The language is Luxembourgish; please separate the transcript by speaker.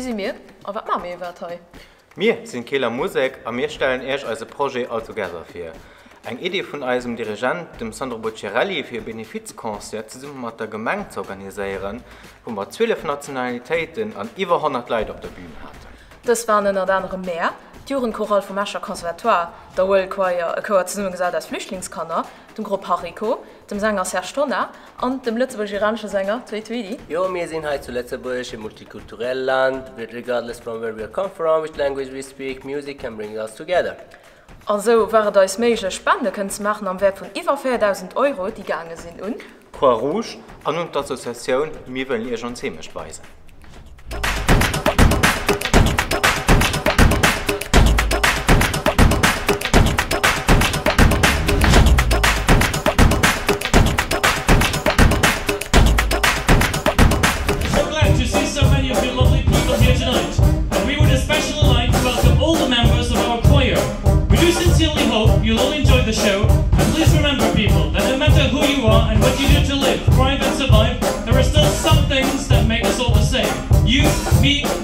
Speaker 1: Wie si mir a wat maache mir iwwerhaapt hei?
Speaker 2: Mir sinn d'Keeler Musek a mir stellen Iech eise Projet All Together vir. Eng Idee vun eisem Dirigent, dem Sandro Bucciarelli, fir e Benefizconcert zesumme mat der Gemeng ze organiséieren, wou mer 12 Nationalitéiten an iwwer 100 Leit op der Bühn haten.
Speaker 1: Dës waren ënnert anerem mär, d'Jugendchorale vum Escher Conservatoire, der World Choir, e Chouer zesummegesat aus Flüchtlingskanner, dem Grupp Hariko, dem Sänger Serge Tonnar an dem lëtzebuerg-iranesche Sänger Twee Tweedy.
Speaker 3: Jo, mir sinn hei zu Lëtzebuerg, e multikulturell Land, regardless from where we come from, which language we speak, music can bring us together.
Speaker 1: A sou war et eis méiglech, Spende kënnen ze maachen am Wäert vun iwwer 4.000 Euro, déi gaange sinn un.
Speaker 2: D'Croix Rouge an un d'Associatioun Mir wëllen Iech ons Heemecht weisen.
Speaker 4: So glad to see so many of you lovely people here tonight and we would especially like to welcome all the members of our choir. We do sincerely hope you'll all enjoy the show and please remember people that no matter who you are and what you do to live, thrive and survive, there are still some things that make us all the same. You, me.